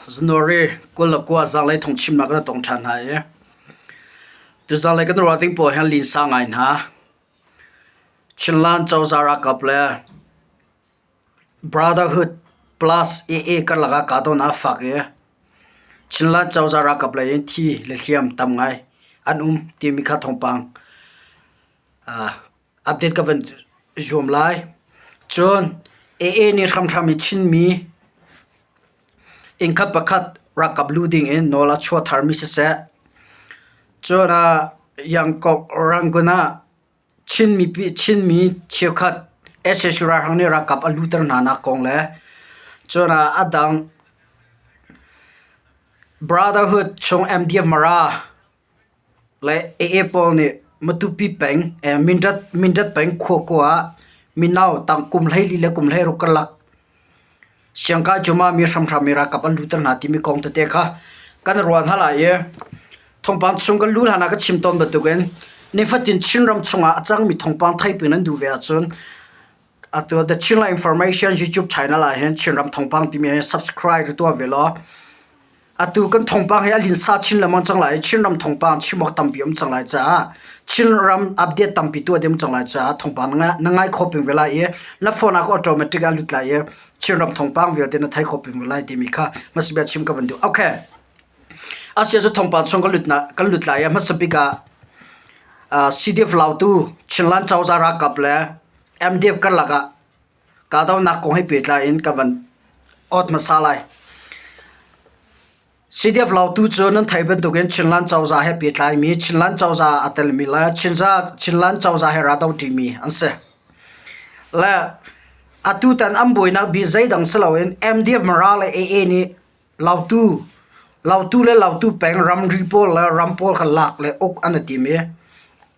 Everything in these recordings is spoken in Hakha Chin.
January 29 zanglei thawngchimnak kan tong ṭhan hna i tuzanglei kan ruah ding pawl hi an linsa ngai hna. Chinland cozah ralkap le Brotherhood plus AA karlak ah kahdohnak a fak i Chinland cozah ralkap lei in thi le hliam tam ngai an um timi kha thawngpang update ka van zuam lai. Cun AA nih hramhram i Chinmi innkhat pakhat ralkap lu ding in nawl a chuah tharmi siseh, cun Yangkok Rangoon ah Chinmi cheukhat sac ralhrang nih ralkap a luter hna nak kong le cun a dang Brotherhood chung MDF Mara le AA pawl nih Matupi peng Mindat peng khuakua ah mino tang kum 14 le kum 16 karlak siangkai cuma mi hramhram mi ralkap an luter hna timi kong tete kha kan ruah hna lai i thawngpang chung kan lu hlan ah ka chim tawn bantukin nifatin Chinram chungah a cangmi thawngpang theiping nan duh ve ahcun atu The Chinland Information YouTube channel ah hin Chinram thawngpang timi hi subscribe tuah ve law Atu kan thawngpang hi a linsa chin lengmang cang lai i Chinram thawngpang chim awk tampi um cang lai caah Chinram update tampi tuah ding um cang lai caah thawngpang na ngai kho peng ve lai i na phone ah automatic ah lut lai i Chinram thawngpang vialte na thei kho peng ve lai timi kha hmasa bia chim ka van duh. Okay. Asia cu thawngpang chung kan lut na kan lut lai i hmasa bik ah CDF Lautu Chinland cozah ralkap le MDF karlak ah Kahdohnak kong he pehtlai in ka van awt hmasa lai. CDF Lautu cu nan theih bantukin Chinland cozah he pehtlaimi, Chinland cozah a telmi le Chinland cozah he raldo ṭimi an si. Le atutan an buainak bi zeidang si loin MDF Mara le AA nih Lautu, Lautu le Lautu peng ramri pawl le ram pawl kha lak le uk an i tim i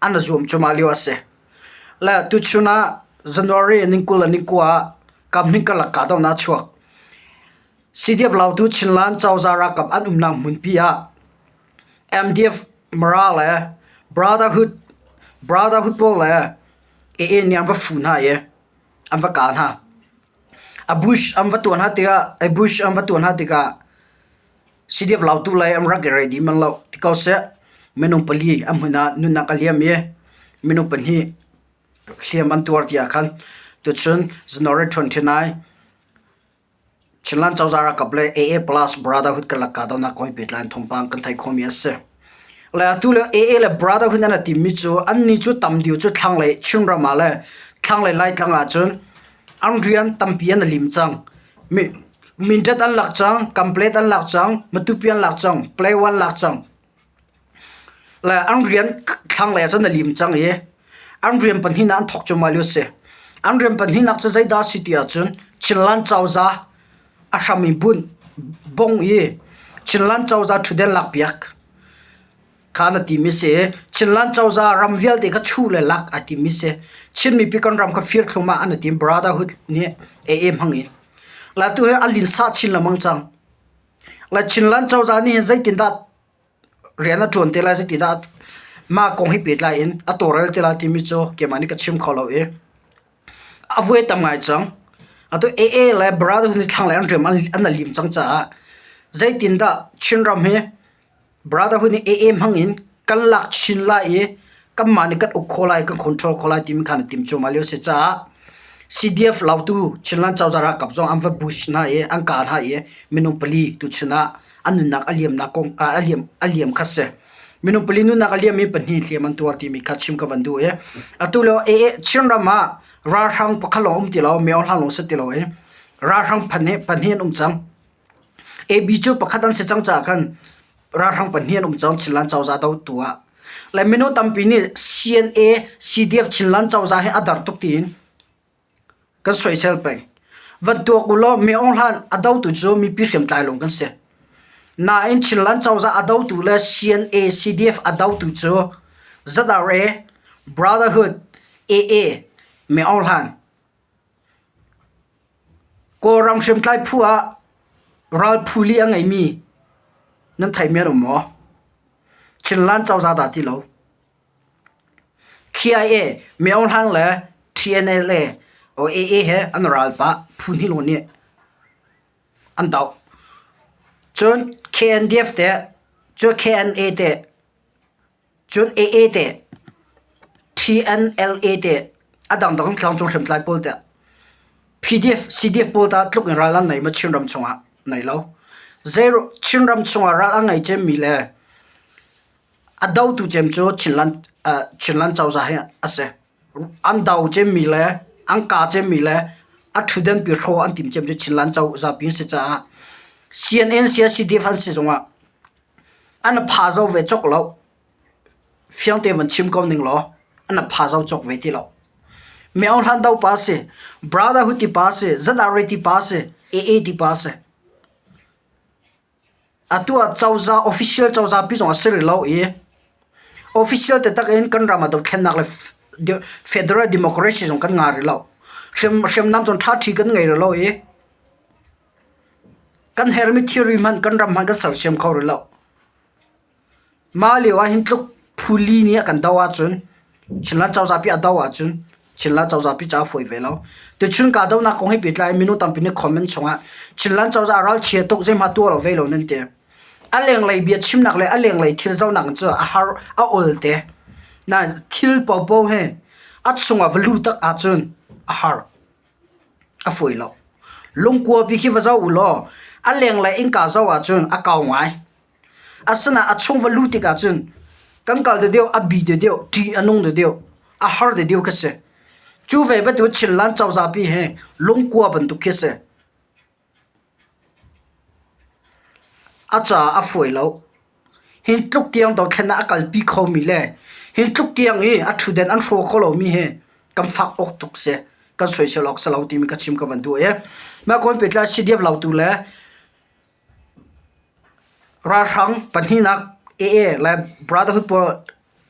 an i zuam cuahmah lio a si. Le tuchun ah January ni 20 le ni 9 ah kamhning karlak kahdohnak a chuak. CDF Lautu Chinland cozah ralkap an umnak hmunpi ah MDF Mara le Brotherhood Brotherhood pawl le AA nih an va fuh hna i an va kah hna. A bush an va tuah hna tikah a bush an va tuah hna tikah CDF Lautu lei an rak i ready manh lo ti ko seh. Minung pali an hmun ah nunnak a liam i minung pahnih hliam an tuar tiah khan tuchun January 29 Chinland cozah ralkap le AA Plus Brotherhood karlak kahdohnak kong he pehtlai in thawngpang kan theih khawhmi a si. Le atu le AA le Brotherhood an i timmi cu annih cu tam deuh cu thlanglei Chinram ah le thlanglei Laitlang ahcun an rian tampi an i lim cang. Mindat an lak cang, Kamplet an lak cang, Matupi an lak cang, Playwan an lak cang. Le an rian thlanglei ahcun a lim cang i an rian pahnihnak an thawk cuahmah lio a si. An rian pahnihnak cu zeidah a si ti ahcun Chinland cozah a hram i bunh bongh i Chinland cozah ṭhutden lakpiak kha na timi si i Chinland cozah ram vialte kha chuh le lak aa timi si. Chin mipi kan ram kha fir thluahmah an i tim Brotherhood nih AA hmang in. Le atu hi a linsa chin lengmang cang. Le Chinland cozah nih hin zeitindah rian a ṭuan te lai zeitindah mah kong he pehtlai in a tawlrel te lai timi cu keimah nih ka chim kho lo i a vuai tam ngai cang. Atu AA le Brotherhood nih thlanglei an riam an lim cang caah zeitindah Chinram hi Brotherhood nih AA hmang in kan lak chin lai i kanmah nih kan uk khawh lai, kan control khawh lai timi kha an i tim cuahmah lio a si caah CDF lautu Chinland cozah ralkap zong an va boost hna i an kah hna i minung pali tuchun ah an nunnak a liamnak kong a liam a liam kha si. Minung pali nunnak a liam i pahnih hliam an tuar timi kha chim ka van duh i atu lio AA Chinram ah ralhrang pakhat lawng um ti lo, Myo Hlang lawng si ti lo i ralhrang pahnih pahnih an um cang. AB cu pakhat an si cang caah khan ralhrang pahnih an um cang Chinland cozah dotu ah. Le minung tampi nih CNA, CDF Chinland cozah hi a dar tuk tiin kan soisel peng. Van tuak u law Mi Aung Hlan a dotu cu mipi hriamtlai lawng kan si. Nain Chinland cozah a dotu le CNA, CDF a dotu cu ZRA, Brotherhood, AA, Mi Aung Hlan Kawlram hriamtlai phu ah ral phu li a ngeimi nan theimi an um maw? Chinland cozah dah ti lo. KIA, Myo Hlang le TNLA o AA he an ral pah phu hnih lawng nih an doh. Cun KNDF teh, cun KNA teh, cun AA teh, TNLA teh, a dangdang tlangcung hriamtlai pawl teh, PDF, CDF pawl tah tluk in ral an ngei maw Chinram chungah? Nei lo. Zei Chinram chungah ral a ngei cemmi le a dotu cem cu Chinland, uh, Chinland cozah hi a si. An do cemmi le an ka cemmi le a ṭhutdan pi hrawh an tim cem cu Chinland cozah pi a si caah CNN si CDF an si zongah an pha zo ve cawk lo. Fiang te van chim ko ning law an pha zo cawk ve ti lo. Meo hlan do pa si, Brotherhood ti pa si, ZRA ti pa si, AA ti pa si. Atu ah cozah official cozah pi zong a si rih lo i official taktak in kan ram ah dothlennak le federal democracy zong kan ngah rih lo. Hriamnam zong ṭhaṭhi kan ngei rih lo i kan herhmi thilri hmanh kan ram hmanh kan sersiam kho rih lo. Mah lio ah hin tluk phuli nih a kan doh ahcun Chinland cozah pi a doh ahcun Chinland cozah pi ca a fawi ve lo. Tuchun kahdohnak kong he pehtlai in minung tampi nih comment chungah Chinland cozah ralchia tuk zeihmah tuah lo ve lo nan ti. A lenglei bia chimnak le a lenglei thil zohnak in cu a har a ol te. Na thil popo he a chungah va lu tak ahcun a har. A fawi lo. Lungkua pi khi va zoh u law a lenglei innka zoh ahcun a kau ngai. Asinain a chung va luh tikah cun kan kal deuhdeuh, a bi deuhdeuh, ṭih a nung deuhdeuh, a har deuhdeuh khi si. Cu ve bantuk Chinland cozah pi hi lungkua bantuk khi a si. A caah a fawi lo. Hi tluk tiang dothlennak a kalpi khomi le hi tluk tiang i a ṭhutden an hraw kho lomi hi kan fak awk tuk si. Kan soisel awk si lo timi ka chim ka van duh i. Mah kawn pehtlai CDF lautu le Ralhrang pahnihnak AA le Brotherhood pawl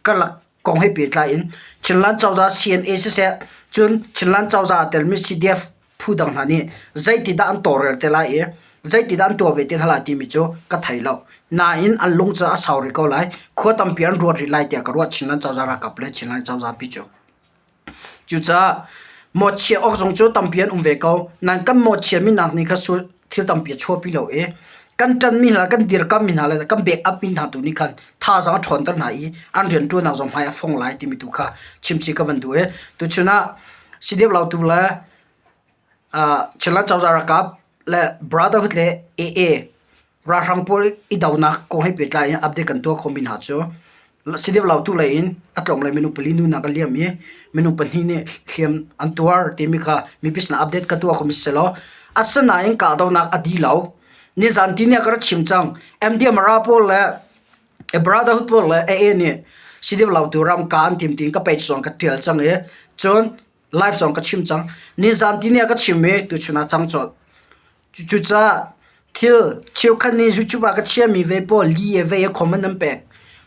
karlak kong he pehtlai in Chinland cozah CNA siseh cun Chinland cozah aa telmi CDF phu dang hna nih zeitidah an tawlrel te lai i zeitidah an tuah ve te hna lai timi cu ka thei lo. Nain an lung cu a sau rih ko lai. Khua tampi an ruat rih lai tiah ka ruah Chinland cozah ralkap le Chinland cozah pi cu. Cucaah mawhchiah awk zong cu tampi an um ve ko. Nain kan mawhchiahmi nak nih kha thil tampi a chuahpi lo i kan ṭanmi hna kan dirkammi hna le kan backup-mi hna tu nih khan thazaang a ṭhawnter hna i an rianṭuannak zong hmai a fong lai timi tu kha chimchih ka van duh i tuchun ah si deuh lo tu le Chinland cozah ralkap le Brotherhood le AA Ralhrang pawl i donak kong he pehtlai in update kan tuah khomi hna cu si deuh lo tu lei in a tlawmlei minung pali nunak a liam i minung pahnih nih hliam an tuar timi kha mipi sinah update ka tuah khomi si selaw asinain kahdohnak a dih lo. Nizan tini ah ka rak chim cang. MDMRA pawl le Brotherhood pawl le AA nih si deuh lo tu ram ka an tim tiin ka page zong ka tial cang i cun live zong ka chim cang. Nizan tini ah ka chim i tuchun ah cang colh. Cucaah thil cheukhat nih YouTube ah ka chiahmi ve pawl li e vei a comment an pek.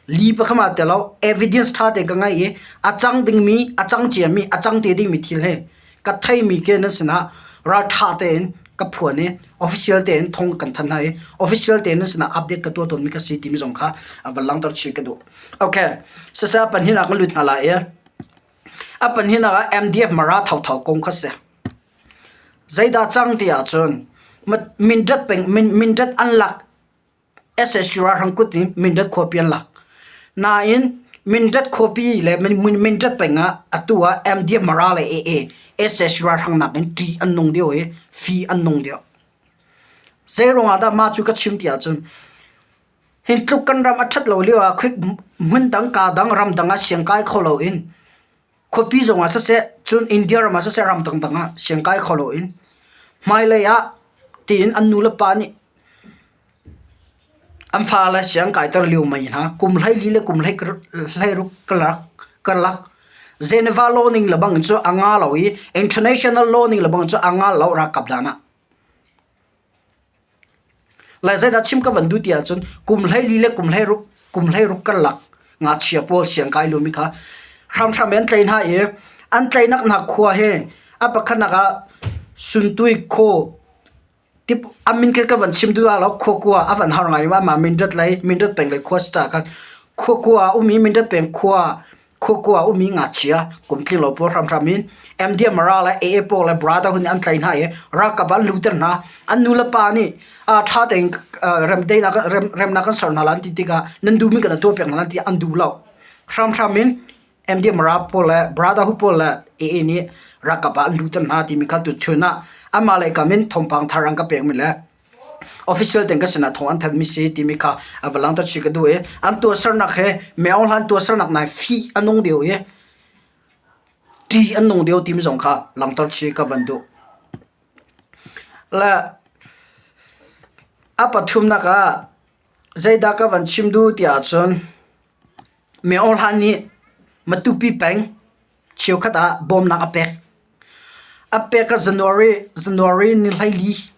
Li pakhat ah tel lo evidence ṭha tein ka ngei i a cang dingmi, a cang ciami, a cang te dingmi thil hi ka theimi ke nan sinah ralṭha tein ka phuan i official tein thong kan thanh hna i official tein nan sinah update ka tuah tawnmi ka si timi zong kha van langhter chin ka duh. Okay, siseh a pahnihnak kan lut hna lai i a pahnihnak ah MDF Mara thotho kong kha si. Zeidah cang ti ahcun Mindat peng Mindat an lak sac ralhrang kut in Mindat khuapi an lak. Nain Mindat khuapi le Mindat peng ah atu ah MDF Mara le AA sac ralhrang nakin ṭih an nung deuh i fi an nung deuh. Zeiruang ah dah mah cu ka chim ti ahcun hi tluk kan ram a ṭhat lo lio ah hmun dang kaa dang ram dang ah siangkai kho loin Khuapi zongah siseh, cun India ram ah siseh ram dangdang ah siangkai kho loin hmailei ah tiin an nulepa nih an fale siang kaiter lio mei hna kum 14 le kum 16 karlak Geneva law ning lebang cu a nga lo i international law ning lebang cu a nga lo ralkap dan ah. Lai zeidah chim ka van duh ti ahcun kum 14 le kum 16 kum 16 karlak ngakchia pawl siangkai liomi kha hramhram in an tlaih hna i an tlaihnak hna khua hi a pakhatnak ah Suntui khaw tip a min khi ka van chim duh ah lo khua kua a van har ngai i amah Mindat lei Mindat peng lei khua si caah khan khua kua a um i Mindat peng khua. Khuakua ummi ngakchia kum tling lo pawl hramhram in MDMRA le AA pawl le Brotherhood nih an tlaih hna i ralkap ah an luhter hna. An nulepa nih ṭha tein remdaihnak remnak kan ser hna lai an ti tikah nan duhmi kan tuahpiak hna lai ti an duh lo. Hramhram in MDMRA pawl le Brotherhood pawl le AA nih ralkap ah an luhter hna timi kha tuchun ah anmah lei kam in thawngpang thar an ka pekmi le Official ten ka sinah thawng an thanhmi si timi kha a va langhter chih ka duh i an tuahsernak he Myo Hlan tuahsernak nai fih a nung deuh i ṭih an nung deuh timi zong kha langhter chih ka van duh. Le a pathumnak ah zeidah ka van chim duh ti ahcun Myo Hlan nih Matupi peng cheukhat ah bawmnak a pek. A pek ah January January ni 14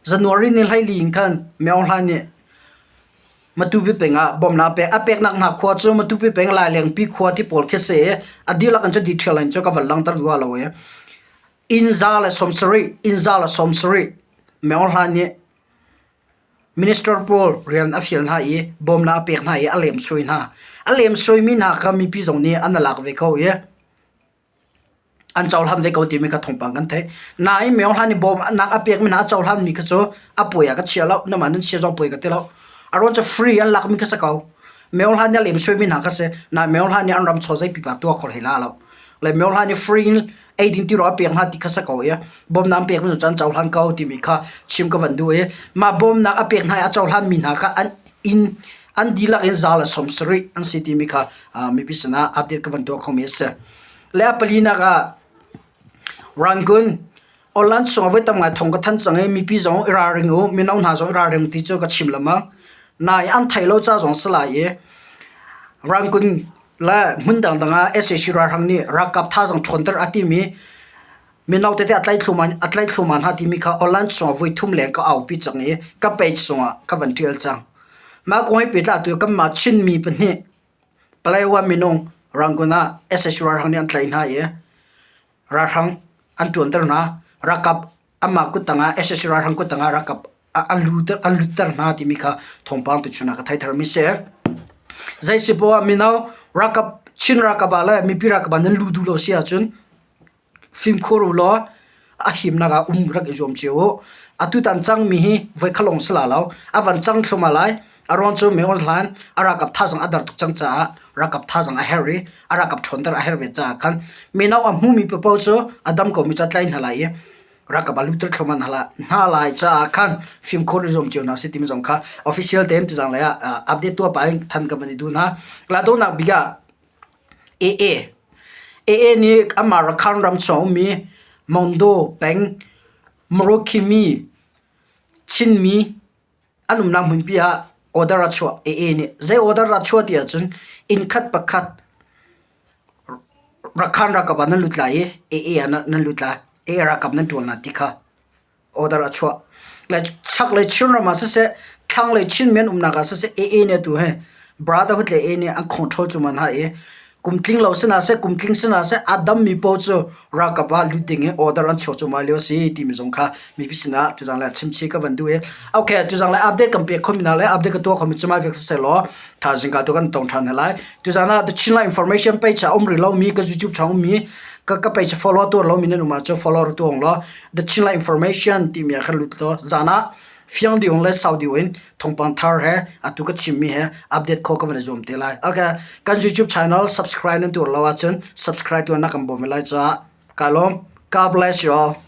January ni 14 in khan Myo Hlan nih Matupi peng ah bawmnak a pek. A peknak hna khua cu Matupi peng Lailengpi khua ti pawl khi si i a dihlak in cu detail in cu ka van langhter rua lo i inn 170 inn 170 Myo Hlan nih Minister pawl rian a fial hna i bawmnak a pek hna i a lemsoi hna. A lemsoimi hna kha mipi zong nih an lak ve ko i an cohlan ve ko timi kha thawngpang kan theih. Nain Myo Hlan nih bawmnak a pekmi hna a cohlanmi kha cu a puai ah ka chia lo, namah nan chia zong puai ka ti lo. A ruang cu free an lakmi kha si ko. Myo Hlan nih a lemsoimi hna kha si. Nain Myo Hlan nih an ram chaw zei pipa tuah kho hlei la lo. Le Myo Hlan nih free in eiding ti a pek hna ti kha si ko i bawmnak an pekmi cu an cohlan ko timi kha chim ka van duh i mah bawmnak a pek hna i a cohlanmi hna kha an inn an dihlak in za le 70 an si timi kha mipi sinah update ka van tuah khomi a si. Le a palinak ah Rangoon online chung voi tam ngai thong ka than cang i mipi zong i ralring u mino hna zong i ralring ti cu ka chim lengmang. Nain an theih lo ca zong si lai i Rangoon le hmun dangdang ah sac ralhrang nih ralkap thazaang ṭhawnter a timi mino tete a tlaih thluahmah hna timi kha online chungah voi thum leng ka aupi cang i ka page cungah ka van ṭial cang. Mah kong he pehtlai tu kanmah Chinmi pahnih Paletwa minung Rangoon ah sac ralhrang nih an tlaih hna i ralhrang an ṭuanter hna. Ralkap amah kuttang ah sac ralhrang kuttang ah ralkap an lutter hna timi kha thawngpang tuchun ah ka thei tharmi si. Zei si poah mino ralkap Chin ralkap ah le mipi ralkap ah nan lu duh lo si ahcun fimkhur u law a himnak ah um rak i zuam cio u. Atutan cangmi hi voi kha lawng si la lo. A van cang thluahmah lai. A ruang cu Myo Hlan a ralkap thazaang a dar tuk cang caah ralkap thazaang a herh i a ralkap ṭhawnter a herh ve caah khan mino a hmumi paoh cu a dam komi cu a tlai hna lai i ralkap a lutter thluahmah hna lai caah khan fimkhur i zuam cio hna usih timi zong kha official tein tuzang lei ah update tuah pah in than ka van i duh hna. Lahdohnak bik ah AA AA nih amah Rakhine ram chung a ummi Maungdaw peng Morokhimi Chinmi an umnak hmunpi ah order a chuah AA nih. Zei order a chuah ti ahcun inn khat pakhat Rakhine ralkap ah nan lut lai i AA ah nan lut lai. AA ralkap nan ṭuan lai ti kha order a chuah. Le chaklei Chinram ah siseh, thlanglei Chinmi an umnak ah siseh AA nih atu hi Brotherhood le AA nih an control cuahmah hna i kum tling lo si hna seh, kum tling si hna seh, a dammi paoh cu ralkap ah lut ding in order an chuak cuahmah lio a si timi zong kha mipi sinah tuzang le chimchih ka van duh i okay tuzang le update kan pek khomi hna le update ka tuah khomi cu mai vek siseh law thaizing ka tu kan tong ṭhan hna lai. Tuzan ah The Chinland Information page ah um rih lomi ka YouTube chang ummi ka ka page follow tuar lomi nan um ahcun follow rak tuah law The Chinland Information timi ah khan lut law zan ah fiang ding le sau deuh in thawngpang thar he atu ka chimmi he update khawh ka van i zuam te lai. Okay, kan YouTube channel subscribe nan tuar lo ahcun subscribe tuah na kan bawm lai caah ka lawm. God bless you all.